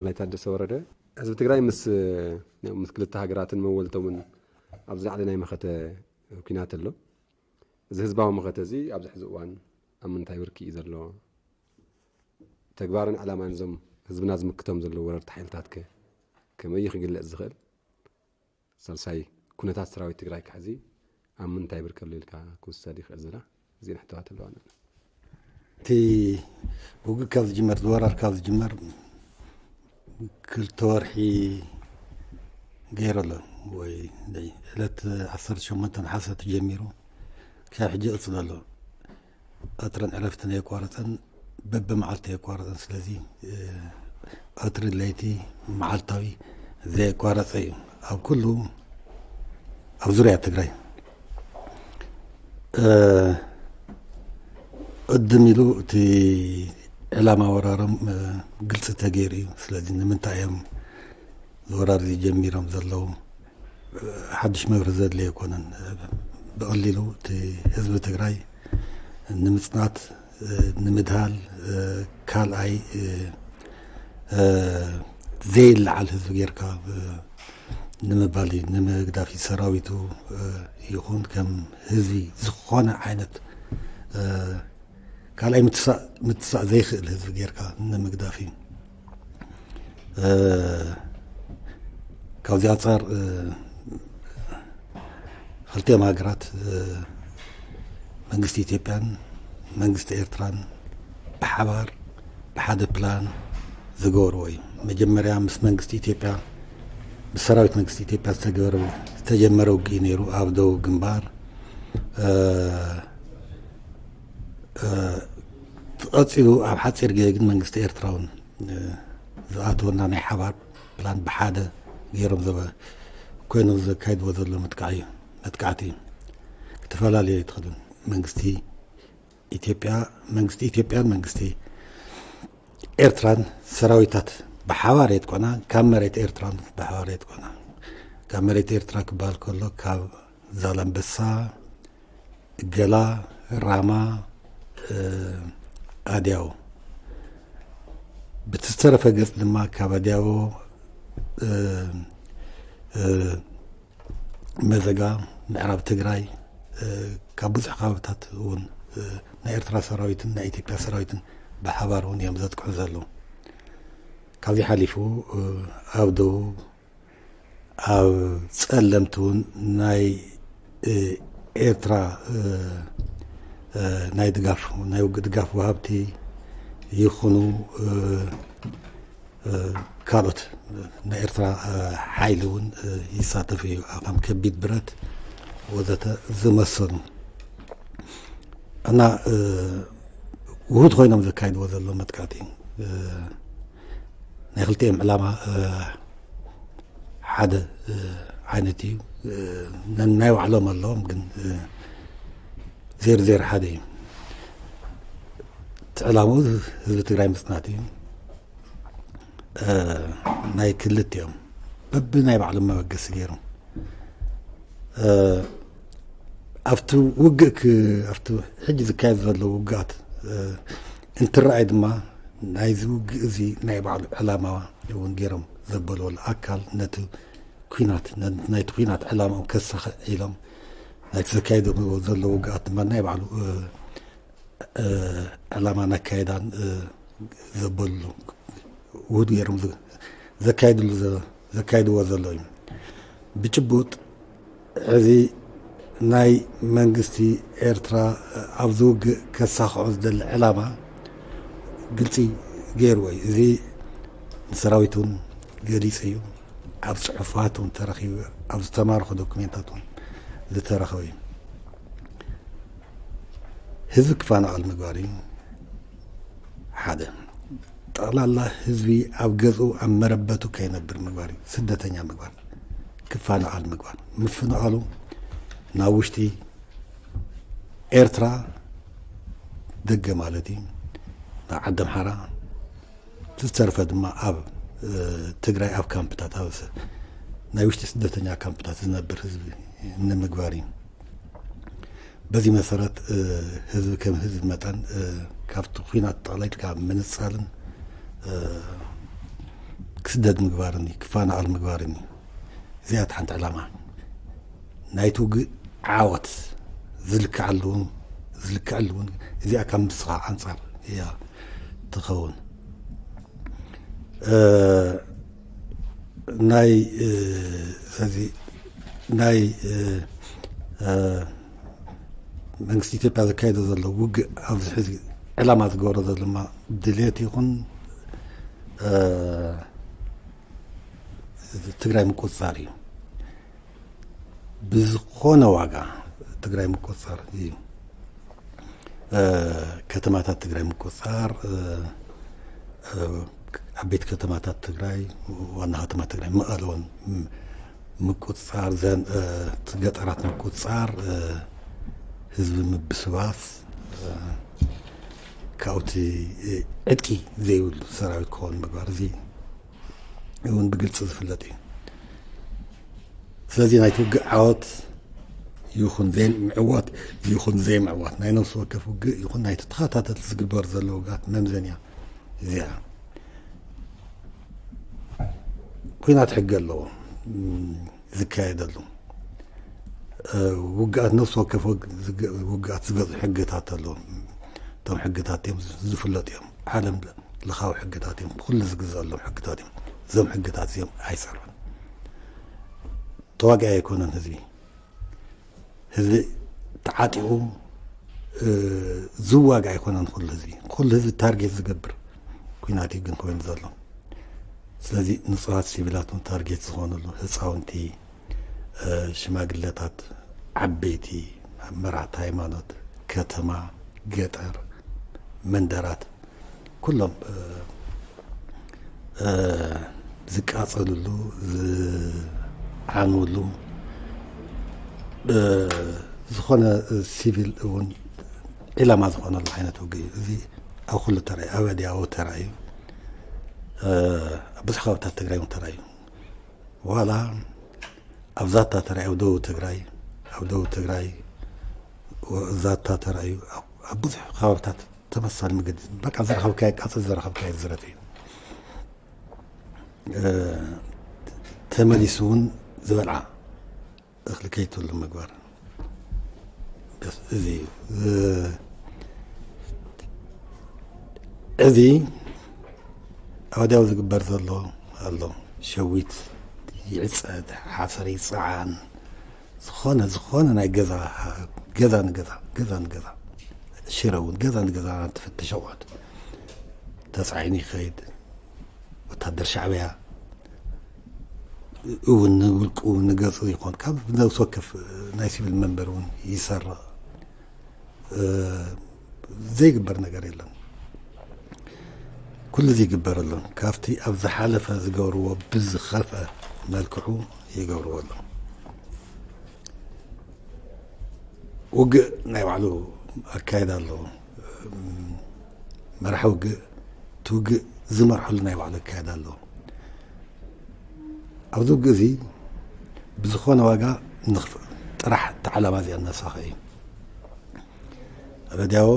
ናይ ታደሰ ወረደ። ህዝቢ ትግራይ ምስ ምስ ክልተ ሃገራትን መወልቶምን ኣብ ዝለዓለ ናይ መኸተ ኲናት ኣሎ። እዚ ህዝባዊ መኸተ እዚ ኣብዚ ሕዚ እዋን ኣብ ምንታይ ብርኪ እዩ ዘሎ? ተግባርን ዕላማን እዞም ህዝብና ዝምክቶም ዘለዉ ወረርቲ ሓይልታት ከ ከመይ እዩ ክግለጽ ዝኽእል? ሳልሳይ፣ ኩነታት ሰራዊት ትግራይ ከ ሕዚ ኣብ ምንታይ ብርኪ ኣሎ ኢልካ ክውሰድ ይኽእል ዝላ? እዚን ሕቶታት ኣለዋና። እቲ ውግእ ካብ ዝጅመር፣ ዝወራር ካብ ዝጅመር ክልተ ወርሒ ገይሩ ኣሎ፣ ወይ ዕለት ዓሰርተ ሸሞንተ ነሓሰ ተጀሚሩ ክሳብ ሕጂ ይቕፅል ኣሎ። ቀትርን ዕረፍትን ኣየቋረፀን፣ በብመዓልቱ ኣየቋረፀን። ስለዚ፣ እ፣ ቀትሪ ለይቲ መዓልታዊ ዘየቋረፀ እዩ ኣብ ኩሉ፣ ኣብ ዙርያ ትግራይ። እ፣ ቅድም ኢሉ እቲ ዕላማ ወራሮም፣ እ፣ ግልፂ ተገይሩ እዩ። ስለዚ ንምንታይ እዮም ዝወራር ጀሚሮም ዘለዉ? ሓድሽ መብርሂ ዘድልዮ ኣይኮነን። ብቐሊሉ እቲ ህዝቢ ትግራይ ንምፅናት፣ ንምድሃል፣ ካልኣይ፣ ዘይለዓል ህዝቢ ጌርካ ንምባል እዩ። ንምግዳፍ እዩ። ሰራዊቱ ይኹን ከም ህዝቢ ዝኾነ ዓይነት ካልኣይ ምትሳእ፣ ምትሳእ ዘይኽእል ህዝቢ ጌርካ ንምግዳፍ እዩ። እ፣ ካብዚ ኣንጻር፣ እ፣ ክልቲኦም ሃገራት፣ እ፣ መንግስቲ ኢትዮጵያን መንግስቲ ኤርትራን ብሓባር ብሓደ ፕላን ዝገበርዎ እዩ። መጀመርያ ምስ መንግስቲ ኢትዮጵያ፣ ምስ ሰራዊት መንግስቲ ኢትዮጵያ ዝተገበረ፣ ዝተጀመረ ውግእ እዩ ነይሩ ኣብ ደቡብ ግንባር። እ፣ እ፣ ቀጺሉ ኣብ ሓጺር ግዜ ግን መንግስቲ ኤርትራ እውን፣ እ፣ ዝኣተወና ናይ ሓባር ፕላን ብሓደ ገይሮም ዘበ-፣ ኮይኖም ዘካይድዎ ዘሎ መጥቃዒ፣ መጥቃዕቲ እዩ። ክተፈላለዩ ኣይትኽእሉን። መንግስቲ ኢትዮጵያ፣ መንግስቲ ኢትዮጵያን መንግስቲ ኤርትራን ሰራዊታት ብሓባር የጥቆና፣ ካብ መሬት ኤርትራ ብሓባር የጥቆና። ካብ መሬት ኤርትራ ክበሃል ከሎ ካብ ዛላምበሳ፣ ገላ፣ ራማ፣ እ፣ ኣድያው። ብቲ ዝተረፈ ገጽ ድማ ካብ ኣድያዎ፣ እ፣ እ፣ መዘጋ፣ ምዕራብ ትግራይ፣ እ፣ ካብ ብዙሕ ከባብታት እውን፣ እ፣ ናይ ኤርትራ ሰራዊትን ናይ ኢትዮጵያ ሰራዊትን ብሓባር እውን እዮም ዘጥቅዑ ዘለዉ። ካብዚ ሓሊፉ፣ እ፣ ኣብ ደቡብ፣ ኣብ ጸለምቲ እውን ናይ፣ እ፣ ኤርትራ፣ እ፣ እ፣ ናይ ድጋፍ፣ ናይ ውግእ ድጋፍ ወሃብቲ ይኹኑ፣ እ፣ እ፣ ካልኦት ናይ ኤርትራ፣ እ፣ ሓይሊ እውን፣ እ፣ ይሳተፍ እዩ። ከም ከቢድ ብረት ወዘተ ዝመሰሉ እና፣ እ፣ ውሁድ ኮይኖም ዘካይድዎ ዘሎ መጥቃዕቲ፣ እ፣ ናይ ክልቲኦም ዕላማ፣ እ፣ ሓደ፣ እ፣ ዓይነት እዩ። እ፣ ነናይ ባዕሎም ኣለዎም፣ ግን፣ እ፣ ዜሮ ዜሮ ሓደ እዩ። እቲ ዕላምኡ ህዝቢ ትግራይ ምጽናት እዩ። እ፣ ናይ ክልቲኦም በብናይ ባዕሎም መበገሲ ገይሮም፣ እ፣ ኣብቲ ውግእ ክ-፣ ኣብቲ ሕጂ ዝካየድ ዘሎ ውግኣት፣ እ፣ እንትረኣይ ድማ ናይዚ ውግእ እዚ ናይ ባዕሉ ዕላማ እውን ገይሮም ዘበልዎ ኣሎ። ኣካል ነቲ ኲናት፣ ነ-፣ ናይቲ ኲናት ዕላማኦም ከሳኽዕ ኢሎም ናይቲ ዘካየድዎ ዘለዉ ውግኣት ድማ ናይ ባዕሉ፣ እ፣ እ፣ ዕላማን ኣካይዳን፣ እ፣ ዘበሉ ውሁድ ገይሮም ዘ-፣ ዘካይድሉ ዘ-፣ ዘካይድዎ ዘለዉ እዩ። ብጭቡጥ ሕዚ ናይ መንግስቲ ኤርትራ ኣብዚ ውግእ ከሳኽዖ ዝደሊ ዕላማ ግልጺ ገይርዎ እዩ። እዚ ንሰራዊት እውን ገሊጹ እዩ። ኣብ ጽሑፋት እውን ተረኺቡ፣ ኣብ ዝተማርኹ ዶኩሜንታት እውን ዝተረኸበ እዩ። ህዝቢ ክፋናቐል ምግባር እዩ። ሓደ፣ ጠቕላላ ህዝቢ ኣብ ገዝኡ ኣብ መረበቱ ከይነብር ምግባር እዩ። ስደተኛ ምግባር፣ ክፋናቐል ምግባር። ምፍንቓሉ ናብ ውሽጢ ኤርትራ ደገ ማለት እዩ፣ ናብ ዓዲ ኣምሓራ፣ ዝተረፈ ድማ ኣብ፣ እ፣ ትግራይ ኣብ ካምፕታት፣ ኣብ ስ-፣ ናይ ውሽጢ ስደተኛ ካምፕታት ዝነብር ህዝቢ ንምግባር እዩ። በዚ መሰረት፣ እ፣ ህዝቢ ከም ህዝቢ መጠን፣ እ፣ ካብቲ ኲናት ጠቕሊልካ ምንጻልን፣ እ፣ ክስደድ ምግባርን እዩ፣ ክፈናቐል ምግባርን እዩ። እዚኣ እታ ሓንቲ ዕላማ ናይቲ ውግእ ዓወት ዝልክዓሉ እውን፣ ዝልክዐሉ እውን እዚኣ ካብ ምስኻ ኣንጻር እያ ትኸውን። እ፣ ናይ፣ እ፣ ስለዚ ናይ፣ እ፣ እ፣ መንግስቲ ኢትዮጵያ ዘካየዶ ዘሎ ውግእ ኣብዚ ሕዚ ዕላማ ዝገበሮ ዘሎ ድማ ድሌት ይኹን፣ እ፣ ትግራይ ምቁፅፃር እዩ። ብዝኾነ ዋጋ ትግራይ ምቁፅፃር እዩ። እ፣ ከተማታት ትግራይ ምቁፅፃር፣ እ፣ እ፣ ዓበይቲ ከተማታት ትግራይ፣ ዋና ከተማ ትግራይ መቐለ እውን ም-፣ ምቁፅፃር፣ ዘን፣ እ፣ ገጠራት ምቁፅፃር፣ እ፣ ህዝቢ ምብስባስ፣ እ፣ ካብቲ፣ እ፣ ዕጥቂ ዘይብሉ ሰራዊት ክኸውን ምግባር፣ እዚ እውን ብግልፂ ዝፍለጥ እዩ። ስለዚ ናይቲ ውግእ ዓወት ይኹን ዘይምዕዋት፣ ይኹን ዘይምዕዋት፣ ናይ ነፍሲ ወከፍ ውግእ ይኹን ናይቲ ተኸታተልቲ ዝግበር ዘሎ ውግኣት መምዘንያ እዚኣ። ኲናት ሕጊ ኣለዎ፣ እም፣ ዝካየደሉ። እ፣ ውግኣት፣ ነፍሲ ወከፍ ወግ-፣ ዝግ-፣ ውግኣት ዝገዝኡ ሕግታት ኣለዉ። እቶም ሕግታት እዮም ዝፍለጡ እዮም። ዓለም ለኻዊ ሕግታት እዮም። ኩሉ ዝግዘኣሎም ሕግታት እዮም። እዞም ሕግታት እዚኦም ኣይሰርሑን። ተዋጋኢ ኣይኮነን ህዝቢ። ህዝቢ ተዓጢቑ፣ እ፣ ዝዋጋእ ኣይኮነን ኩሉ ህዝቢ። ኩሉ ህዝቢ ታርጌት ዝገብር ኲናት እዩ ግን ኮይኑ ዘሎ። ስለዚ ንጹሃት ሲቪላት እውን ታርጌት ዝኾኑሉ፣ ህፃውንቲ፣ እ፣ ሽማግለታት፣ ዓበይቲ፣ መራሕቲ ሃይማኖት፣ ከተማ፣ ገጠር፣ መንደራት፣ ኩሎም፣ እ፣ እ፣ ዝቃጸልሉ፣ ዝዓንውሉ፣ እ፣ ዝኾነ ሲቪል እውን ዒላማ ዝኾነሉ ዓይነት ውግእ እዩ። እዚ ኣብ ኩሉ ተራእዩ፣ ኣብ ኣድያቦ ተራእዩ፣ እ፣ ኣብ ብዙሕ ከባብታት ትግራይ እውን ተራእዩ። ዋላ ኣብ ዛታ ተራእዩ፣ ኣብ ደቡብ ትግራይ፣ ኣብ ደቡብ ትግራይ ወ-፣ ዛታ ተራእዩ፣ ኣብ፣ ኣብ ብዙሕ ከባብታት ተመሳሳሊ መገዲ፣ በቃ፣ ዝረኸብካዮ ቃጽል፣ ዝረኸብካዮ ዝረፍ እዩ። እ፣ ተመሊሱ እውን ዝበልዓ እኽሊ ከይትህሉ ምግባር። በስ፣ እዚ እዩ። እ፣ እዚ ኣብ ኣድያቦ ዝግበር ዘሎ ኣሎ። ሸዊት ይዕጸድ፣ ሓሰር ይጸዓን፣ ዝኾነ፣ ዝኾነ ናይ ገዛ፣ ገዛ ንገዛ፣ ገዛ ንገዛ፣ ሽረ እውን ገዛ ንገዛ እናተፈተሸ ኣቑሑት ተጻዒኑ ይኸይድ። ወታደር ሻዕብያ እውን ንውልቁ ንገጹ ይኾን፣ ካብ ነብሲ ወከፍ ናይ ሲቪል መንበር እውን ይሰርቕ። እ፣ ዘይግበር ነገር የለን። ኩሉ እዚ ይግበር ኣሎ። ካብቲ ኣብ ዝሓለፈ ዝገብርዎ ብዝኸፍአ መልክዑ ይገብርዎ ኣሎ። ውግእ ናይ ባዕሉ ኣካየዳ ኣለዎ። መራሒ ውግእ፣ እቲ ውግእ ዝመርሐሉ ናይ ባዕሉ ኣካየዳ ኣለዎ። ኣብዚ ውግእ እዚ ብዝኾነ ዋጋ ንኽፍ-፣ ጥራሕ እቲ ዓላማ እዚኣ እናሳኸ እዩ። ኣብ ኣድያቦ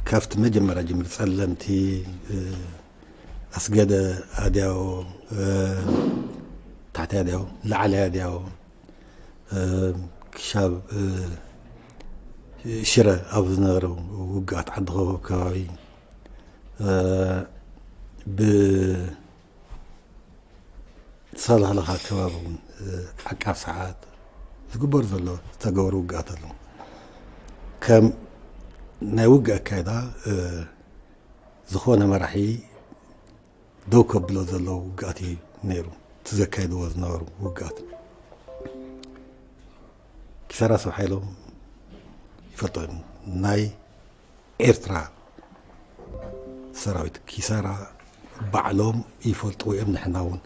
ካብቲ መጀመርያ ጀሚሩ ጸለምቲ፣ እ፣ ኣስገደ፣ ኣድያቦ፣ እ፣ ታሕቲ ኣድያቦ፣ ላዕላይ ኣድያቦ፣ እ፣ ክሻብ፣ እ፣ ሽረ ኣብ ዝነበረ ውግኣት ዓዲ ኮኾብ ከባቢ፣ እ፣ ብ ሳላላኻ ከባቢ እውን፣ እ፣ ዓቃብ ሰዓት ዝግበር ዘሎ ዝተገበሩ ውግኣት ኣለዉ። ከም ናይ ውግእ ኣካይዳ፣ እ፣ ዝኾነ መራሒ ደው ከብሎ ዘለዎ ውግኣት እዩ ነይሩ። እቲ ዘካይድዎ ዝነበሩ ውግኣት ኪሳራ ሰብ ሓይሎም ይፈልጦ እዮም። ናይ ኤርትራ ሰራዊት ኪሳራ ባዕሎም ይፈልጥዎ እዮም፣ ንሕና እውን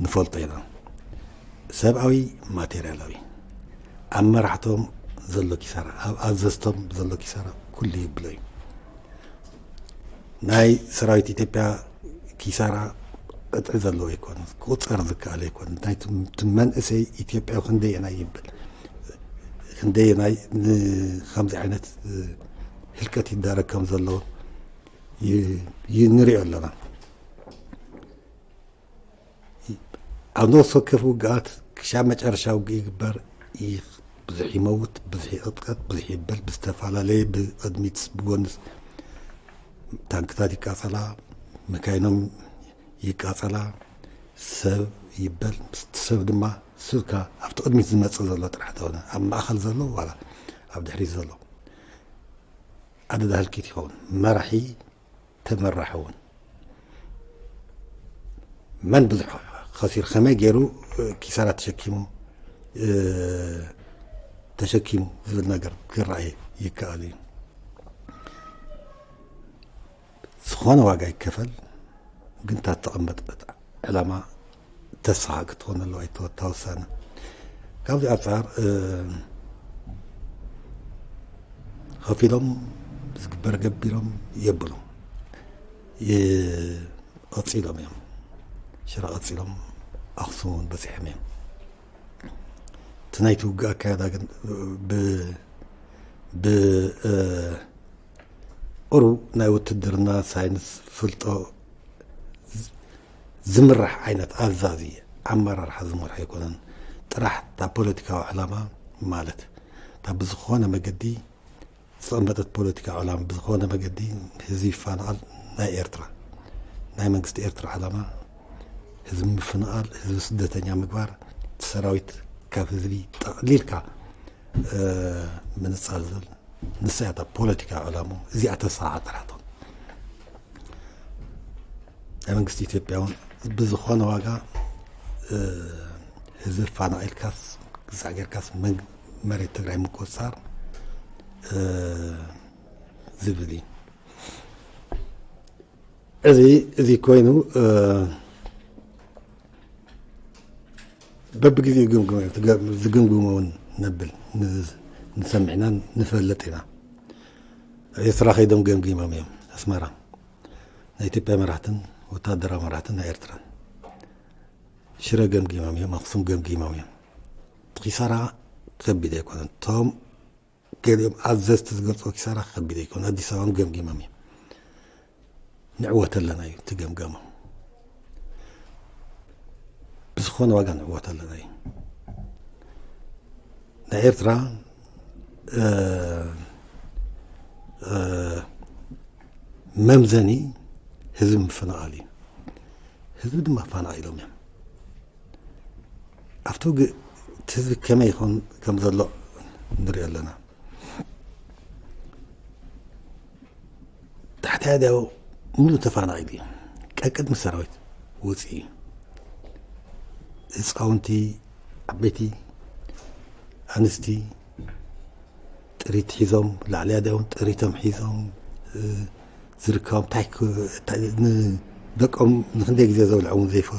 ንፈልጦ ኢና። ሰብኣዊ፣ ማቴርያላዊ፣ ኣብ መራሕቶም ዘሎ ኪሳራ፣ ኣብ ኣዘዝቶም ዘሎ ኪሳራ ኩሉ ይብሎ እዩ። ናይ ሰራዊት ኢትዮጵያ ኪሳራ ቅጥዒ ዘለዎ ኣይኮነን፣ ክቁጸር ዝከኣል ኣይኮነን። ናይ ትም-፣ ትም-፣ መንእሰይ ኢትዮጵያዊ ክንደየናይ ይብል፣ ክንደየናይ ንከምዚ ዓይነት፣ እ፣ ህልቀት ይዳረግ ከም ዘሎ ይ- ይ- ንሪኦ ኣለና። ኣብ ነፍሲ ወከፍ ውግኣት ክሻብ መጨረሻ ውግእ ይግበር፣ ይኽ- ብዙሕ ይመውት፣ ብዙሕ ይቕጥቀጥ፣ ብዙሕ ይበል፣ ብዝተፈላለየ ብቕድሚት ብጎንስ ታንክታት ይቃጸላ፣ መካይኖም ይቃጸላ፣ ሰብ ይበል። ምስቲ ሰብ ድማ ስብካ ኣብቲ ቅድሚት ዝመጽእ ዘሎ ጥራሕ ተኾነ ኣብ ማእኸል ዘሎ ዋላ ኣብ ድሕሪት ዘሎ ኣደዳ ህልቂት ይኸውን። መራሒ ተመራሕ እውን መን ብዙሕ ከሲር ከመይ ገይሩ ኪሳራ ተሸኪሙ ተሸኪሙ ዝብል ነገር ክረኣይ ይከኣል እዩ። ዝኾነ ዋጋ ይከፈል ግን እታ ተቐመጠት ዕላማ ተሳኻ ክትኾን ኣለዋ። ኣይተወታ ውሳነ ካብዚ ኣንጻር ከፊሎም ዝግበር ገቢሮም የብሉ። ቀፂሎም እዮም ሽረ ቀፂሎም ኣክሱም እውን በፂሖም እዮም። እቲ ናይቲ ውግእ ኣካያዳ ግን ብቁሩብ ናይ ውትድርና ሳይንስ ፍልጦ ዝምራሕ ዓይነት ኣዛዚ ኣመራርሓ ዝመርሖ ኣይኮነን። ጥራሕ እታ ፖለቲካዊ ዕላማ ማለት እታ ብዝኾነ መገዲ ዝተቐመጠት ፖለቲካዊ ዕላማ ብዝኾነ መገዲ ህዝቢ ይፋነቓል ናይ ኤርትራ ናይ መንግስቲ ኤርትራ ዕላማ ህዝቢ ምፍንቓል ህዝቢ ስደተኛ ምግባር እቲ ሰራዊት ካብ ህዝቢ ጠቕሊልካ ምንጻል ዝብል ንሳ እያ እታ ፖለቲካዊ ዕላማ እዚኣ ተሳኻ ጥራሕቶም ናይ መንግስቲ ኢትዮጵያ እውን ብዝኾነ ዋጋ ህዝቢ ፋና ኢልካስ ግዛዕ ጌርካስ መሬት ትግራይ ምቆፃር ዝብል እዩ። እዚ እዚ ኮይኑ በብግዜኡ ዝግምግሞ እውን ነብል ንሰምዕና ንፈልጥ ኢና። ኤርትራ ከይዶም ገምጊሞም እዮም ኣስመራ ናይ ኢትዮጵያ መራሕትን ወታደራዊ መራሕትን ናይ ኤርትራን ሽረ ገምጊሞም እዮም ኣክሱም ገምጊሞም እዮም። ኪሳራ ከቢድ ኣይኮነን እቶም ገሊኦም ኣዘዝቲ ዝገልፅዎ ኪሳራ ከቢድ ኣይኮነ ኣዲስ ኣበባ ገምጊሞም እዮም። ንዕወት ኣለና እዩ እቲ ገምጋሞም ብዝኾነ ዋጋ ንዕወት ኣለና እዩ። ናይ ኤርትራ መምዘኒ ህዝቢ ምፍንቓል እዩ። ህዝቢ ድማ ኣፋናቒሎም እዮም። ኣብቲ ውግእ እቲ ህዝቢ ከመይ ይኾን ከም ዘሎ ንሪኦ ኣለና። ታሕታይ ኣድያው ሙሉ ተፋናቒሉ እዩ። ቀቅድሚ ሰራዊት ውፅእ እዩ። ህፃውንቲ፣ ዓበይቲ፣ ኣንስቲ ጥሪት ሒዞም ላዕሊ ኣድያውን ጥሪቶም ሒዞም ዝርከቦም ንደቆም ንክንደይ ግዜ ዘብልዖም ዘይፈ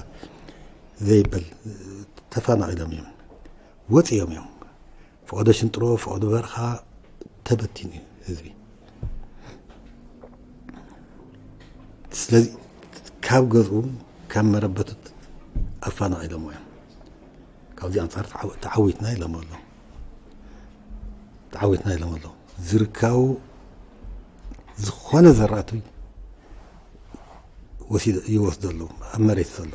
ዘይበል ተፋናቒሎም እዮም ወፂኦም እዮም። ፈቐዶ ሽንጥሮ ፈቐዶ በርኻ ተበቲኑ እዩ ህዝቢ። ስለዚ ካብ ገዝኡ ካብ መረበቱ ኣፋናቒሎሞ እዮም። ካብዚ ኣንፃር ተዓዊትና ኢሎም ኣሎ ተዓዊትና ኢሎም ኣሎ። ዝርካቡ ዝኾነ ዘራእቱ ይወስዱ ኣለዉ ኣብ መሬት ዘሎ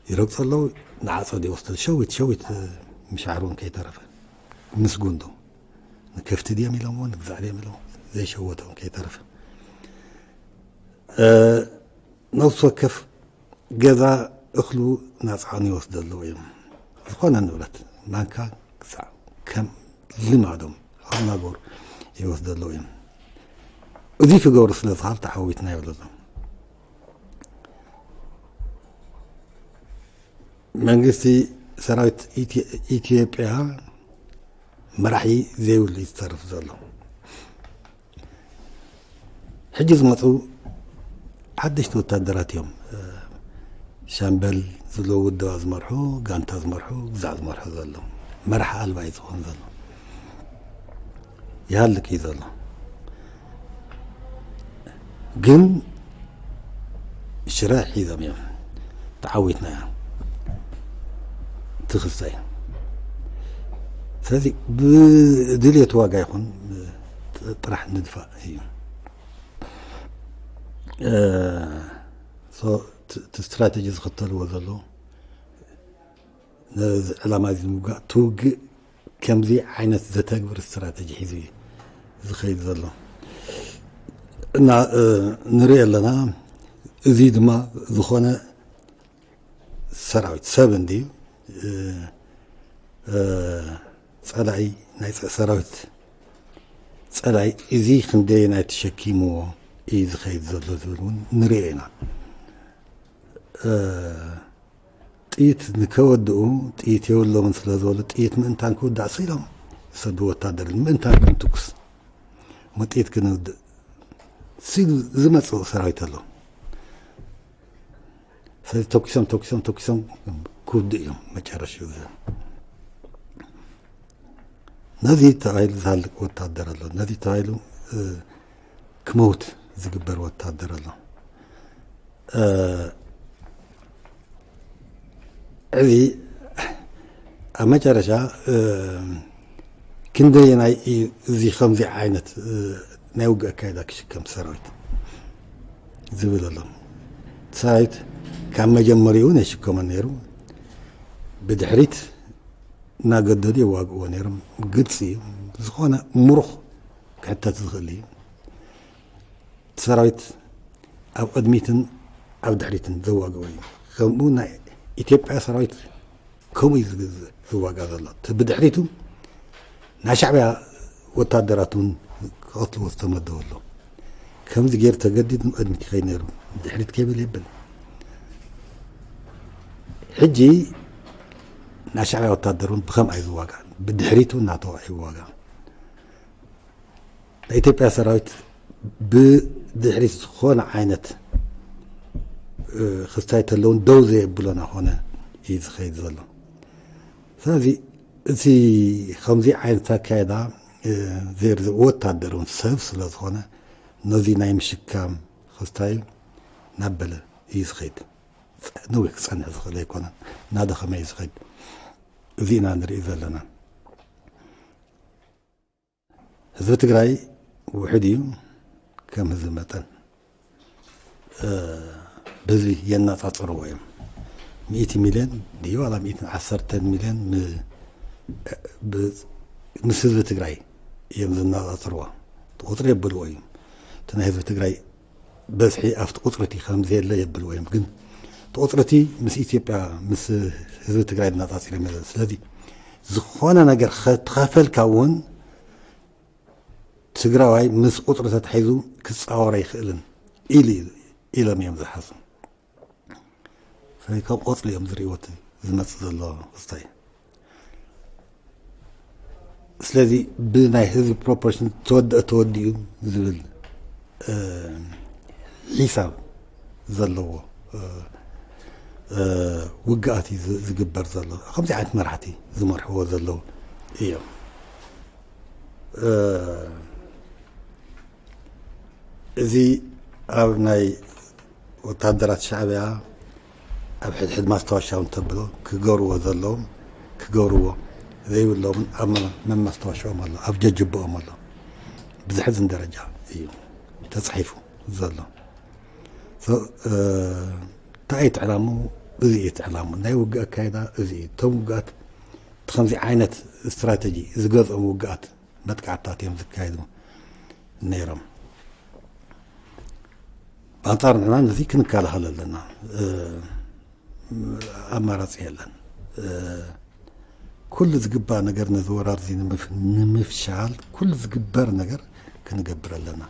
ይረግፁ ኣለዉ። ንዓፀድ ይወስዱ ሸዊት ሸዊት ምሻዕር እውን ከይተረፈ ምስ ጉንዶ ንከፍቲ ድዮም ኢሎምዎ ንግዛዕ ድዮም ኢሎም ዘይሸወቶም ከይተረፈ ነብሲ ወከፍ ገዛ እኽሉ ናፅዓኑ ይወስዱ ኣለዉ እዮም። ዝኾነ ንብረት ማንካ ክሳዕ ከም ልማዶም ኣናጎር ይወስዱ ኣለዉ እዮም። እዚ ክገብሩ ስለ ዝኻል ተዓዊትና ይብሉ ኣለዉ። መንግስቲ ሰራዊት ኢትዮጵያ መራሒ ዘይብሉ እዩ ዝተርፍ ዘሎ። ሕጂ ዝመፁ ሓደሽቲ ወታደራት እዮም። ሻምበል ዝለዎ ውደባ ዝመርሑ ጋንታ ዝመርሑ ግዛዕ ዝመርሑ ዘሎ መራሕ ኣልባ እዩ ዝኾን ዘሎ ይሃልክ እዩ ዘሎ። ግን ሽረ ሒዞም እዮም ተዓዊትና እያ ትኽስተ እዩ። ስለዚ ብድልየት ዋጋ ይኹን ጥራሕ ንድፋእ እዩ። እቲ ስትራተጂ ዝኽተልዎ ዘለዉ ነዚ ዕላማ እዚ ንምውጋእ እቲ ውግእ ከምዚ ዓይነት ዘተግብር ስትራተጂ ሒዙ እዩ ዝኸይድ ዘሎ እና ንርኢ ኣለና። እዚ ድማ ዝኾነ ሰራዊት ሰብ እንድዩ ጸላኢ ናይ ሰራዊት ጸላኢ እዚ ክንደየናይ ተሸኪምዎ እዩ ዝኸይድ ዘሎ ዝብል እውን ንሪኦ ኢና። ጥይት ንከወድኡ ጥይት የብሎምን ስለ ዝበሉ ጥይት ምእንታን ክውዳእ ስኢሎም ይሰዱ ወታደር ምእንታን ክንትኩስ እሞ ጥይት ክንውድእ ሲሉ ዝመፅእ ሰራዊት ኣሎ። ስለዚ ተኩሶም ተኩሶም ተኩሶም ክውድእ እዮም መጨረሽኡ። ነዚ ተባሂሉ ዝሃልቅ ወታደር ኣሎ። ነዚ ተባሂሉ ክመውት ዝግበር ወታደር ኣሎ። እዚ ኣብ መጨረሻ ክንደየናይ እዩ እዚ ከምዚ ዓይነት ናይ ውግእ ኣካይዳ ክሽከም ሰራዊት ዝብል ኣሎ። ሰራዊት ካብ መጀመሪኡ ነሽከመ ነይሩ። ብድሕሪት እናገደዱ የዋግእዎ ነይሮም። ግልፂ እዩ። ዝኾነ ምሩኽ ክሕተት ዝኽእል እዩ። ሰራዊት ኣብ ቅድሚትን ኣብ ድሕሪትን ዘዋግኦ እዩ። ከምኡ ናይ ኢትዮጵያ ሰራዊት ከምኡ እዩ ዝዋጋ ዘሎ። እቲ ብድሕሪቱ ናይ ሻዕብያ ወታደራት እውን ክቐትልዎ ዝተመደቡ ኣሎ። ከምዚ ገይሩ ተገዲዱ ንቕድሚት ይኸይድ ነይሩ። ድሕሪት ከይብል የብል። ሕጂ ናይ ሻዕብያ ወታደር እውን ብኸምኣ እዩ ዝዋጋ። ብድሕሪቱ እናተወ ይዋጋ። ናይ ኢትዮጵያ ሰራዊት ብድሕሪት ዝኾነ ዓይነት ክስታይ ተለውን ደው ዘየብሎ እናኾነ እዩ ዝኸይድ ዘሎ። ስለዚ እቲ ከምዚ ዓይነት ኣካየዳ ዘርዚ ወታደር እውን ሰብ ስለ ዝኾነ ነዚ ናይ ምሽካም ክስታይ እናበለ እዩ ዝኸይድ። ነዊሕ ክፀንሕ ዝኽእል ኣይኮነን። እናደኸመ እዩ ዝኸይድ። እዚ ኢና ንርኢ ዘለና። ህዝቢ ትግራይ ውሕድ እዩ። ከም ህዝቢ መጠን ብህዝቢ የነፃፅርዎ እዮም። ሚእቲ ሚልዮን ድዩ ዋላ ሚእትን ዓሰርተን ሚልዮን ምስ ህዝቢ ትግራይ እዮም ዝነፃፅርዎ። ቁፅሪ የብልዎ እዩ። እቲ ናይ ህዝቢ ትግራይ በዝሒ ኣብቲ ቁፅሪ እቲ ከም ዘየለ የብልዎ እዮም። ግን እቲ ቁፅሪ እቲ ምስ ኢትዮጵያ ምስ ህዝቢ ትግራይ እናፃፂር እዮም። ስለዚ ዝኾነ ነገር ተኸፈልካ እውን ትግራዋይ ምስ ቁፅሪ ተታሒዙ ክፃወር ኣይኽእልን ኢሉ ኢሎም እዮም ዝሓሱ። ስለዚ ከም ቆፅሊ እዮም ዝርእይዎ እቲ ዝመፅእ ዘሎ ክስታይ። ስለዚ ብናይ ህዝቢ ፕሮፖርሽን ተወደአ ተወዲኡ ዝብል ሒሳብ ዘለዎ ውግኣት እዩ ዝግበር ዘሎ። ከምዚ ዓይነት መራሕቲ ዝመርሕዎ ዘለዉ እዮም። እዚ ኣብ ናይ ወታደራት ሻዕብያ ኣብ ሕድሕድ ማስታወሻ እውን ተብሎ ክገብርዎ ዘለዎም ክገብርዎ ዘይብሎምን ኣብ መማስታወሻኦም ኣሎ፣ ኣብ ጀጅቦኦም ኣሎ። ብዝሕዝን ደረጃ እዩ ተፃሒፉ ዘሎ። እንታይ እዩ ትዕላሙ? እዚ እዩ ትዕላሙ። ናይ ውግእ ኣካይዳ እዚ እዩ። እቶም ውግኣት ከምዚ ዓይነት ስትራተጂ ዝገዝኦም ውግኣት መጥቃዕትታት እዮም ዝካየዱ ነይሮም። ብኣንፃር ንሕና ነዚ ክንከላኸል ኣለና። ኣማራፂ የለን። ኩሉ ዝግባእ ነገር ነዚ ወራር እዚ ንምፍሻል ኩሉ ዝግበር ነገር ክንገብር ኣለና።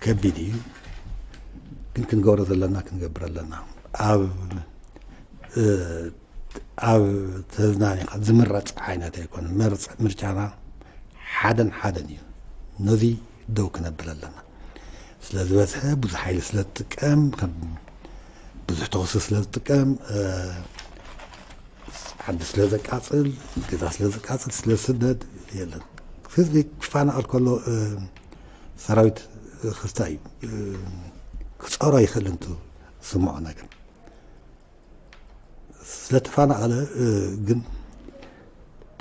ከቢድ እዩ ግን ክንገብሮ ዘለና ክንገብር ኣለና። ኣብ ኣብ ተዝናኒኻ ዝምረፅ ዓይነት ኣይኮነን። ምርጫና ሓደን ሓደን እዩ። ነዚ ደው ክነብል ኣለና። ስለ ዝበዝሐ ብዙሕ ሓይሊ ስለ ዝጥቀም ብዙሕ ተኽሲ ስለ ዝጥቀም ዓዲ ስለ ዘቃፅል ገዛ ስለ ዘቃፅል ስለ ዝስደድ የለን። ህዝቢ ክፋናቐል ከሎ ሰራዊት ክስታ እዩ ክፀሮ ይኽእል እንቱ ስምዖ ነገር ስለተፋናቐለ ግን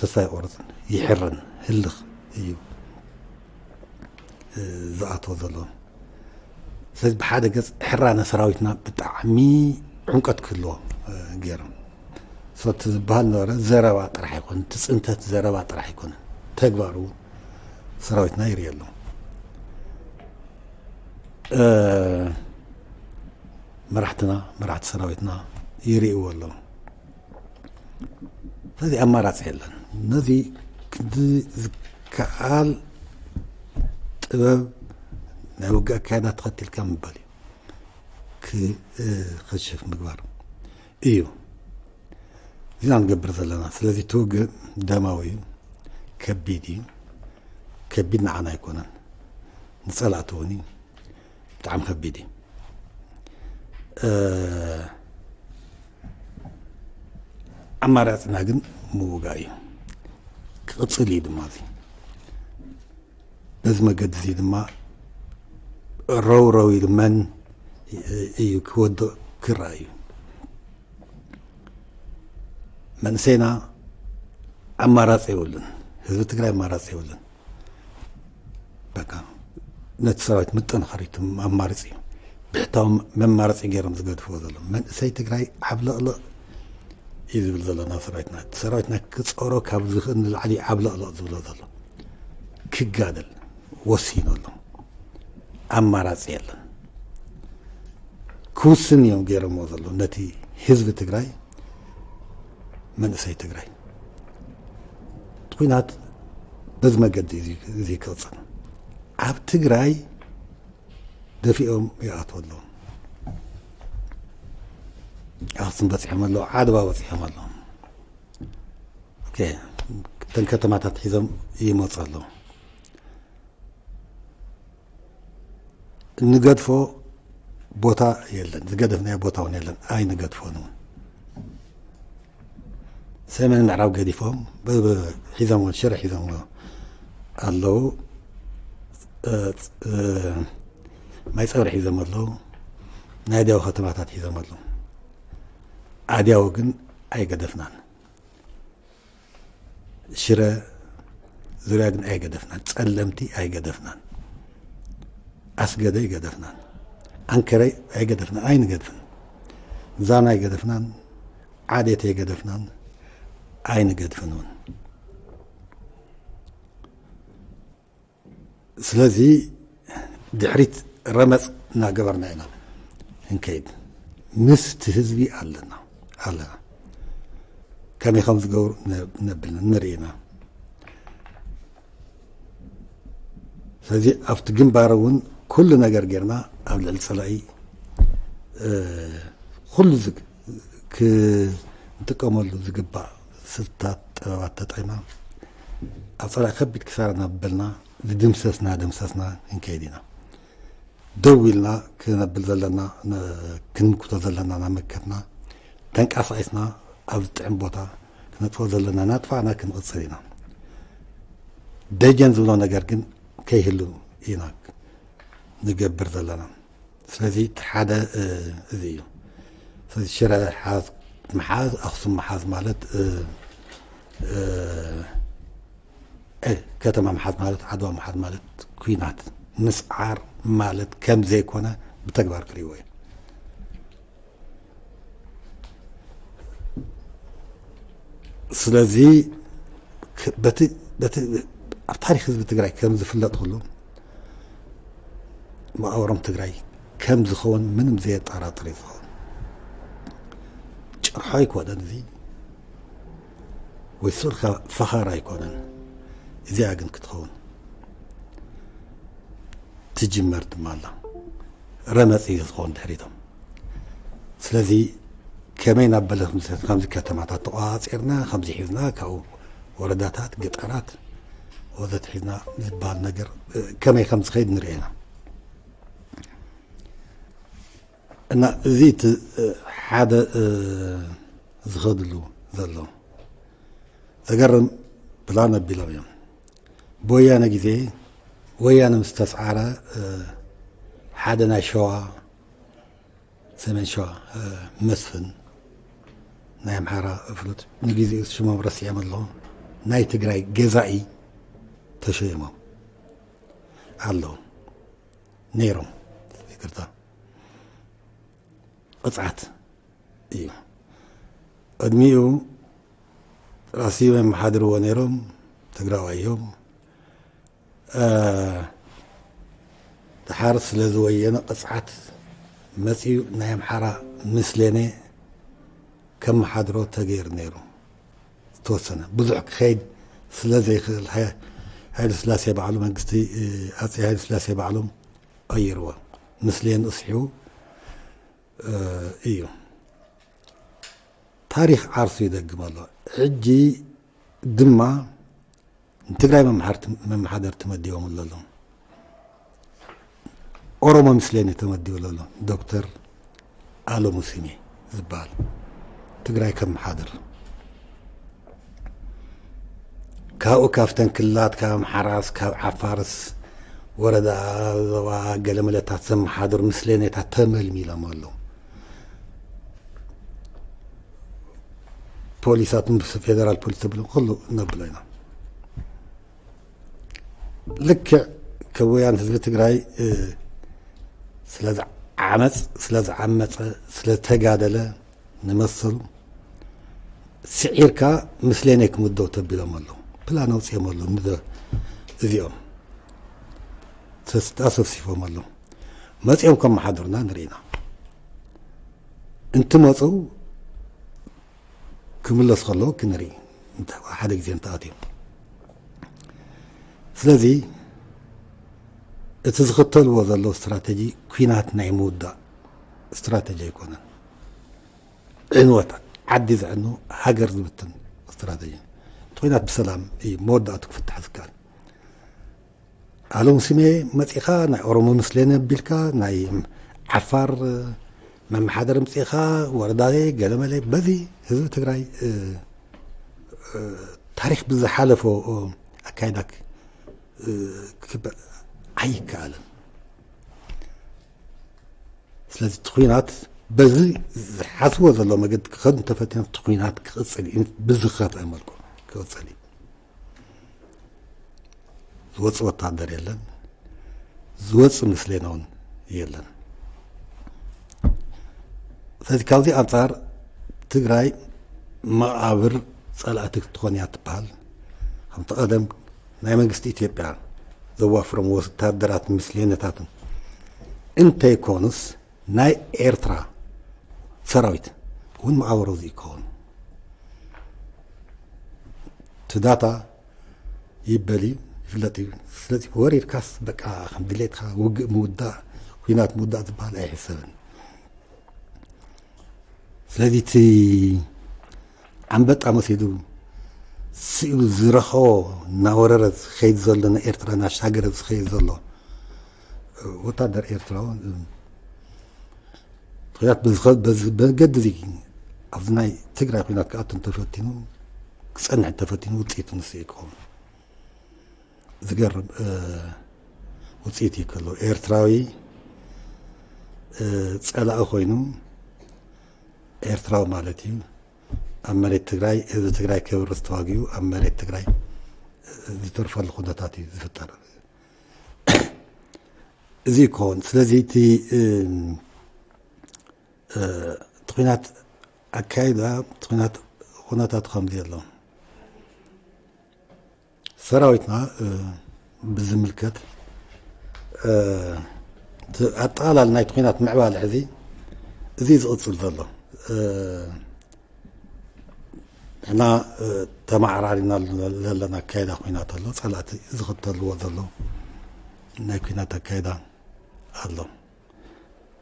ተስፋ ይቆርፅን ይሕርን ህልኽ እዩ ዝኣትዎ ዘሎ። ስለዚ ብሓደ ገጽ ሕራነ ሰራዊትና ብጣዕሚ ዕምቀት ክህልዎ፣ እ፣ ገይሮም። So እቲ ዝበሃል ነበረ ዘረባ ጥራሕ ኣይኮነን፣ እቲ ጽንተት ዘረባ ጥራሕ ኣይኮነን፣ ተግባር እውን ሰራዊትና ይርእዮ ኣሎ። እ፣ መራሕትና፣ መራሕቲ ሰራዊትና ይርእይዎ ኣለዉ። ስለዚ ኣማራጺ የለን። ነዚ ክንዲ ዝከኣል ጥበብ ናይ ውግእ ኣካይዳ ተኸቲልካ ምባል እዩ። ክ-፣ እ፣ ክሽፍ ምግባር እዩ። እዚና ንገብር ዘለና። ስለዚ እቲ ውግእ ደማዊ እዩ፣ ከቢድ እዩ። ከቢድ ንዓና ኣይኮነን፣ ንጸላእቲ እውን እዩ። ብጣዕሚ ከቢድ እዩ። እ፣ ኣማራጽና ግን ምውጋእ እዩ። ክቕጽል እዩ ድማ እዚ። በዚ መገዲ እዚ ድማ ረው ረው ኢሉ መን እዩ ክወድቕ ክረኣ እዩ። መንእሰይና ኣማራጺ የብሉን። ህዝቢ ትግራይ ኣማራጺ የብሉን። በቃ ነቲ ሰራዊት ምጥንኻር እዩ እቲ ኣማርጺ እዩ። ብሕታዊ መማረጺ ገይሮም ዝገድፍዎ ዘለዉ። መንእሰይ ትግራይ ዓብለቕለቕ እዩ ዝብል ዘሎ ናብ ሰራዊትና። እቲ ሰራዊትና ክጸሮ ካብ ዝኽእል ንላዕሊ ዓብለቕለቕ ዝብሎ ዘሎ። ክጋደል ወሲኑ ኣሎ። ኣማራጺ የለን። ክውስን እዮም ገይሮምዎ ዘለዉ ነቲ ህዝቢ ትግራይ፣ መንእሰይ ትግራይ። እቲ ኲናት በዚ መገዲ እዚ፣ እዚ ክቕጽል። ኣብ ትግራይ ደፊኦም ይኣትዉ ኣለዉ። ኣኽሱም በጺሖም ኣለዉ፣ ዓድዋ በጺሖም ኣለዉ። ኦኬ፣ እተን ከተማታት ሒዞም ይመጹ ኣለዉ። እንገድፎ ቦታ የለን፣ ዝገደፍናዮ ቦታ እውን የለን፣ ኣይንገድፎን እውን። ሰሜን ምዕራብ ገዲፎም ብ-፣ ብ-፣ ሒዞምዎ፣ ሽረ ሒዞምዎ ኣለዉ። እ፣ እ፣ ማይ ጸብሪ ሒዞም ኣለዉ። ናይ ኣድያው ከተማታት ሒዞም ኣለዉ። ኣድያው ግን ኣይገደፍናን። ሽረ ዙርያ ግን ኣይገደፍናን። ጸለምቲ ኣይገደፍናን። ኣስገደ ኣይገደፍናን። ኣንከረይ ኣይገደፍናን። ኣይንገድፍን። ዛና ኣይገደፍናን። ዓዴት ኣይገደፍናን። ኣይንገድፍን እውን። ስለዚ ድሕሪት ረመጽ እናገበርና ኢና እንከይድ። ምስቲ ህዝቢ ኣለና፣ ኣለና። ከመይ ከም ዝገብሩ ነ-፣ ነብል ንርኢ ኢና። ስለዚ ኣብቲ ግንባር እውን ኩሉ ነገር ጌርና ኣብ ልዕሊ ጸላኢ፣ እ፣ ኩሉ ዝግ-፣ ክንጥቀመሉ ዝግባእ ስልታት፣ ጥበባት ተጠቂምና ኣብ ጸላኢ ከቢድ ክሳራ እናበልና ዝድምሰስና ደምሰስና ክንከይድ ኢና። ደው ኢልና ክነብል ዘለና፣ ን-፣ ክንምክቶ ዘለና እናመከትና፣ ተንቀሳቒስና ኣብ ዝጥዕም ቦታ ክነጥፍኦ ዘለና እናጥፋእና ክንቕጽል ኢና። ደጀን ዝብሎ ነገር ግን ከይህሉ ኢና ንገብር ዘለና። ስለዚ እቲ ሓደ፣ እ፣ እዚ እዩ። ስለዚ ሽረ ሓዝ ምሓዝ፣ ኣኽሱም ምሓዝ ማለት፣ እ፣ እ፣ እ፣ ከተማ ምሓዝ ማለት፣ ዓድዋ ምሓዝ ማለት ኲናት ምስዓር ማለት ከም ዘይኮነ ብተግባር ክርእይዎ እዩ። ስለዚ ክ-፣ በቲ፣ በቲ ኣብ ታሪኽ ህዝቢ ትግራይ ከም ዝፍለጥ ኩሉ መቓብሮም ትግራይ ከም ዝኸውን ምንም ዘየጠራጥር እዩ ዝኸውን። ጭርሖ ኣይኮነን እዚ፣ ወይ ስልካ ፈኻር ኣይኮነን። እዚኣ ግን ክትኸውን ትጅመር ድማ ኣላ። ረመጽ እዩ ዝኸውን ድሕሪቶም። ስለዚ ከመይ እናበለ ከምዚ፣ ከምዚ ከተማታት ተቆጻጺርና፣ ከምዚ ሒዝና፣ ካብኡ ወረዳታት፣ ገጠራት ወዘተ ሒዝና ዝበሃል ነገር፣ እ፣ ከመይ ከም ዝኸይድ ንርኢ ኢና። እና እዚ እቲ፣ እ፣ ሓደ፣ እ፣ ዝኸድሉ ዘሎ ዘገርም ፕላን ኣቢሎም እዮም። ብወያነ ግዜ ወያነ ምስ ተስዓረ፣ እ፣ ሓደ ናይ ሸዋ፣ ሰሜን ሸዋ፣ እ፣ መስፍን ናይ ኣምሓራ ፍሉጥ፣ ንግዜኡ ሽሞም ረሲዖም ኣለኹ፣ ናይ ትግራይ ገዛኢ ተሸይሞም ኣለዉ ነይሮም። ይቅርታ፣ ቅፅዓት እዩ። ቅድሚኡ ራሲ መመሓድርዎ ነይሮም፣ ትግራዋይ እዮም። እ፣ ድሓር ስለ ዝወየነ ቅፅዓት መፂኡ ናይ ኣምሓራ ምስሌነ ከመሓድሮ ተገይሩ ነይሩ። ዝተወሰነ ብዙሕ ክኸይድ ስለ ዘይክእል፣ ሃይ-፣ ሃይለ ስላሴ ባዕሉ መንግስቲ፣ እ፣ ኣጼ ሃይለ ስላሴ ባዕሎም ቀይርዎ። ምስሌን እስሒቡ፣ እ፣ እዩ። ታሪኽ ዓርሱ ይደግም ኣሎ። ሕጂ ድማ ንትግራይ መምሓርቲ-፣ መመሓደርቲ መዲቦም ኣለዉ። ኦሮሞ ምስሌኒ ተመዲቡ ኣሎ። ዶክተር ኣሎሙ ሲሜ ዝበሃል ትግራይ ከመሓድር፣ ካብኡ ካብተን ክልላት፣ ካብ ኣምሓራስ፣ ካብ ዓፋርስ፣ ወረዳ፣ ዞባ፣ ገለመለታት ዘመሓድሩ ምስሌኔታት ተመልሚሎም ኣለዉ። ፖሊሳት ምስ ፌደራል ፖሊስ ተብሎም ኩሉ ነብሎ ኢና። ልክዕ ከም ወያን ህዝቢ ትግራይ፣ እ፣ ስለ ዝዓመፅ፣ ስለ ዝዓመፀ፣ ስለ ዝተጋደለ ንመሰሉ ስዒርካ ምስሌነይ ክምደው ተቢሎም ኣለዉ። ፕላን ኣውፅኦም ኣለዉ። ንዘ-፣ እዚኦም ተስ-፣ ኣሰብሲፎም ኣለዉ። መፂኦም ከመሓድሩና ንርኢና። እንትመፁ ክምለሱ ከለዉ ክንርኢ፣ እንተ-፣ ሓደ ግዜ እንተኣትዮም። ስለዚ እቲ ዝኽተልዎ ዘለዉ ስትራተጂ ኲናት ናይ ምውዳእ ስትራተጂ ኣይኮነን። ዕንወት ዓዲ ዘዕኑ፣ ሃገር ዝብትን ስትራተጂ። እቲ ኲናት ብሰላም እዩ መወዳእቱ ክፍታሕ ዝከኣል። ኣሎም ስሜ መጺኻ ናይ ኦሮሞ ምስሌነ ቢልካ፣ ናይ ዓፋር መመሓደር ምጺኻ፣ ወረዳየ ገለመለ፣ በዚ ህዝቢ ትግራይ፣ እ፣ እ፣ ታሪኽ ብዝሓለፎ፣ እ፣ ኣካይዳ ክ-፣ እ፣ ክበ-፣ ኣይከኣልን። ስለዚ እቲ ኲናት በዚ ዝሓስቦ ዘሎ መገዲ ክኸድ እንተፈቲኖም፣ እቲ ኲናት ክቕጽል እዩ፣ ብዝኸፍአ መልክዑ ክቕጽል እዩ። ዝወጽእ ወታደር የለን፣ ዝወጽእ ምስሌነ እውን የለን። ስለዚ ካብዚ ኣንጻር ትግራይ መቓብር ጸላእቲ ክትኾን እያ ትበሃል። ከምቲ ቀደም ናይ መንግስቲ ኢትዮጵያ ዘዋፍሮም ወታደራት ምስሌነታትን እንተይኮኑስ፣ ናይ ኤርትራ ሰራዊት እውን መቓብሩ እዚ ይከውን። እቲ ዳታ ይበል እዩ፣ ይፍለጥ እዩ። ስለዚ ወሪድካስ በቃ ከም ድሌትካ ውግእ ምውዳእ፣ ኲናት ምውዳእ ዝበሃል ኣይሕሰብን። ስለዚ እቲ ኣንበጣ መሲሉ ስኢሉ ዝረኸቦ እናወረረ ዝኸይድ ዘሎ፣ ንኤርትራ እናሻገረ ዝኸይድ ዘሎ ወታደር ኤርትራ እውን፣ ምኽንያት በዚ ኸ-፣ በዚ መገዲ እዚ ኣብዚ ናይ ትግራይ ኲናት ክኣቱ እንተፈቲኑ፣ ክጸንሕ እንተፈቲኑ ውጽኢቱ ንሱ እዩ ክኸውን። ዝገርም፣ እ፣ ውጽኢት እዩ ከሎ። ኤርትራዊ፣ እ፣ ጸላኢ ኮይኑ፣ ኤርትራዊ ማለት እዩ። ኣብ መሬት ትግራይ፣ ህዝቢ ትግራይ ክብርስ ተዋጊኡ፣ ኣብ መሬት ትግራይ፣ እ፣ ዝተርፈሉ ኩነታት እዩ ዝፍጠር። እዚ ይከውን። ስለዚ እቲ፣ እ፣ እ፣ እቲ ኲናት ኣካይዳ፣ እቲ ኲናት ኩነታቱ ከምዚ ኣሎ። ሰራዊትና፣ እ፣ ብዝምልከት፣ እ፣ እቲ ኣጠቓላሊ ናይቲ ኲናት ምዕባለ ሕዚ፣ እዚ ዝቕጽል ዘሎ፣ እ፣ ንሕና፣ እ፣ ተመዓራሪና ዘለና ኣካይዳ ኲናት ኣሎ። ጸላእቲ ዝኽተልዎ ዘሎ ናይ ኲናት ኣካይዳ ኣሎ።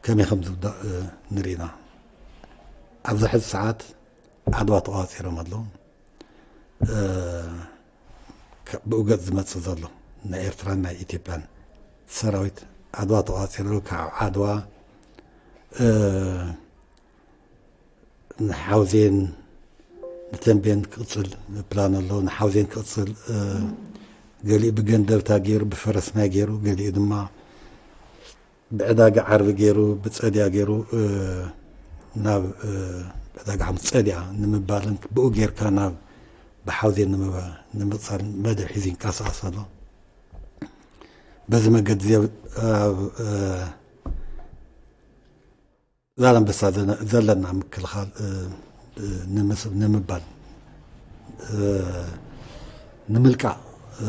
ከመይ ከም ዝውዳእ፣ እ፣ ንርኢና። ኣብዚ ሕዚ ሰዓት ዓድዋ ተቋፂሮም ኣለዉ። እ፣ ከ-፣ ብኡ ገፅ ዝመፅእ ዘሎ ናይ ኤርትራን ናይ ኢትዮጵያን ሰራዊት ዓድዋ ተቋፂሩ፣ ካብ ዓድዋ፣ እ፣ ንሓውዜን ንተንቤን ክቕፅል ፕላን ኣሎ። ንሓውዜን ክቕፅል፣ እ፣ ገሊኡ ብገንደብታ ገይሩ፣ ብፈረስማይ ገይሩ፣ ገሊኡ ድማ ብዕዳጋ ዓርቢ ገይሩ፣ ብጸድያ ገይሩ፣ እ፣ ናብ፣ እ፣ ዕዳጋ ሓሙስ ጸድያ ንምባልን ብኡ ጌርካ ናብ ብሓውዜን ንምባ-፣ ንምቕጻል መደብ ሒዙ ይንቀሳቐስ ኣሎ። በዚ መገዲ እዚ ኣብ፣ ኣብ፣ እ፣ ዛላንበሳ ዘነ-፣ ዘለና ምክልኻል፣ እ፣ እ፣ ንምስ-፣ ንምባል፣ እ፣ ንምልቃቕ፣ እ፣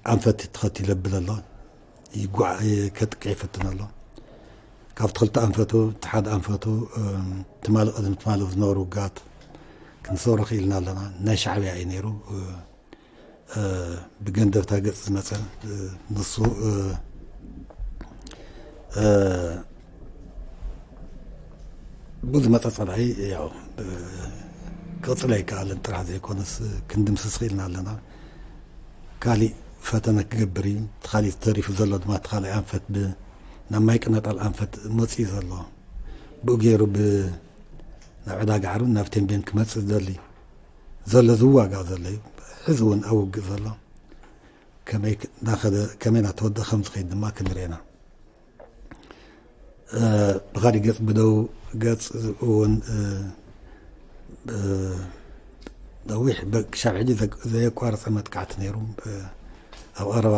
ኣንፈት ተኸቲለ ብል ኣሎ። ይጓ-፣ እ፣ ከጥቅዕ ይፍትን ኣሎ። ካብቲ ክልተ ኣንፈቱ፣ እቲ ሓደ ኣንፈቱ፣ እ፣ ትማሊ ቅድሚ ትማሊ ዝነበሩ ውግኣት ክንሰብሮ ክኢልና ኣለና። ናይ ሻዕብያ እዩ ነይሩ። እ፣ እ፣ ብገንደብታ ገጽ ዝመጸ፣ እ፣ ንሱ፣ እ፣ እ፣ ብዝመጸ ጸላኢ ያው፣ እ፣ ክቕጽል ኣይከኣለን ጥራሕ ዘይኮነስ ክንድምስስ ክኢልና ኣለና። ካሊእ ፈተነ ክገብር እዩ። እቲ ካሊእ ተሪፉ ዘሎ ድማ እቲ ካልኣይ ኣንፈት ብ-፣ ናብ ማይ ቅነጣል ኣንፈት መጺኡ ዘሎ ብኡ ገይሩ ብ-፣ ናብ ዕዳጋ ዓርብን ናብ ቴምቤን ክመጽእ ዝደሊ ዘሎ ዝዋጋእ ዘሎ እዩ። ሕዚ እውን ኣብ ውግእ ዘሎ ከመይ ክ-፣ እናኸደ፣ ከመይ እናተወደኣ ከም ዝኸይድ ድማ ክንርኢ ኢና። እ፣ ብኻሊእ ገጽ ብደቡብ ገጽ እውን፣ እ፣ እ፣ ነዊሕ በ-፣ ክሻብ ሕጂ ዘ-፣ ዘየቋረጸ መጥቃዕቲ ነይሩ። እ፣ ኣብ ቀረባ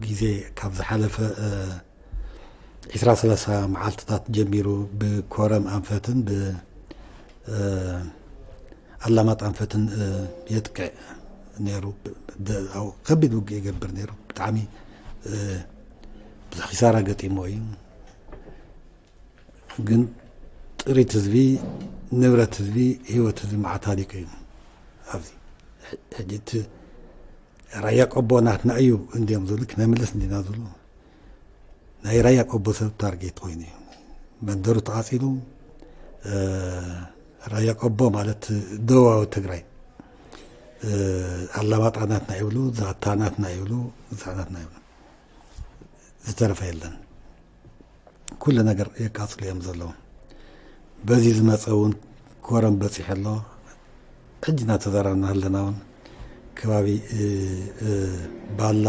ግዜ ካብ ዝሓለፈ፣ እ፣ ዒስራ ሰላሳ መዓልትታት ጀሚሩ ብኮረም ኣንፈትን ብ-፣ እ፣ ኣላማጣ ኣንፈትን፣ እ፣ የጥቅዕ ነይሩ። ብ-፣ ደ-፣ ኣብ ከቢድ ውግእ ይገብር ነይሩ። ብጣዕሚ፣ እ፣ ብዙሕ ኪሳራ ገጢሞ እዩ። ግን ጥሪት ህዝቢ፣ ንብረት ህዝቢ፣ ህይወት ህዝቢ መዓት ሃሊቁ እዩ። ኣብዚ ሕ-፣ ሕጂ እቲ ራያ ቆቦ ናትና እዩ እንዲዮም ዝብሉ፣ ክነምልስ እንዲና ዝብሉ። ናይ ራያ ቆቦ ሰብ ታርጌት ኮይኑ እዩ። መንደሩ ተቓጺሉ፣ እ፣ ራያ ቆቦ ማለት ደቡባዊ ትግራይ፣ እ፣ ኣላማጣ ናትና ይብሉ፣ ዛታ ናትና ይብሉ፣ ዛታ ናትና ይብሉ። ዝተረፈ የለን። ኩሉ ነገር የቃጽሉ እዮም ዘለዉ። በዚ ዝመጸ እውን ኮረም በጺሑ ኣሎ። ሕጂ እናተዛረብና ኣለና እውን ከባቢ፣ እ፣ እ፣ ባላ፣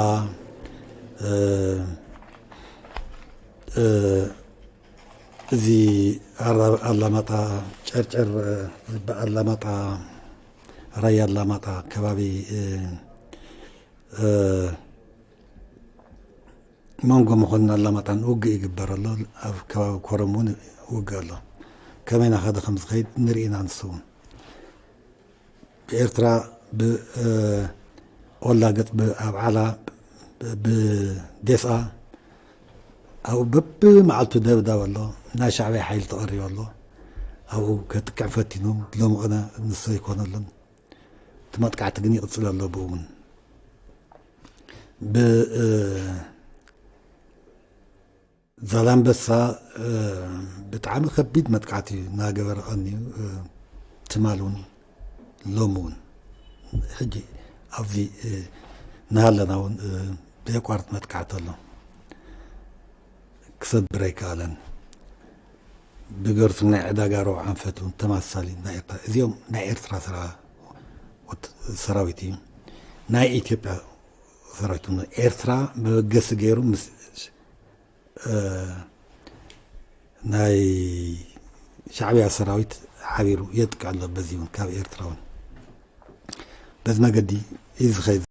እ፣ እ፣ እዚ ኣራ-፣ ኣላማጣ ጨርጨር፣ እ፣ ዝበ-፣ ኣላማጣ፣ ራያ ኣላማጣ ከባቢ፣ እ፣ እ፣ መንጎ መኾንን ኣላማጣን ውግእ ይግበር ኣሎ። ኣብ ከባቢ ኮረም እውን ውግእ ኣሎ። ከመይ እናኸደ ከም ዝኸይድ ንርኢ ኢና። ንሱ እውን ብኤርትራ ብ-፣ እ፣ ኦላ ገጽ ብ-፣ ኣብ ዓላ ብ-፣ ብዴስኣ ኣብኡ በብመዓልቱ ደብዳብ ኣሎ። ናይ ሻዕብያ ሓይሊ ተቐሪቡ ኣሎ። ኣብኡ ከጥቅዕ ፈቲኑ፣ ሎሚ ቅነ ንሱ ኣይኮነሉን። እቲ መጥቃዕቲ ግን ይቕጽል ኣሎ። ብኡ እውን ብ-፣ እ፣ ዛላምበሳ፣ እ፣ ብጣዕሚ ከቢድ መጥቃዕቲ እዩ እናገበረ ቀንዩ፣ እ፣ ትማል እውን ሎሚ እውን። ሕጂ ኣብዚ፣ እ፣ እናሃለና እውን፣ እ፣ ዘየቋርጥ መጥቃዕቲ ኣሎ። ክሰብር ኣይከኣለን። ብገርሱ ናይ ዕዳጋ ሮብ ኣንፈት እውን ተመሳሳሊ ናይ ኤርትራ፣ እዚኦም ናይ ኤርትራ ሰራ-፣ ወት-፣ ሰራዊት እዩ። ናይ ኢትዮጵያ ሰራዊት እውን ኤርትራ መበገሲ ገይሩ ምስ፣ እ፣ ናይ ሻዕብያ ሰራዊት ሓቢሩ የጥቅዕ ኣሎ። በዚ እውን ካብ ኤርትራ እውን በዚ መገዲ እዩ ዝኸይድ።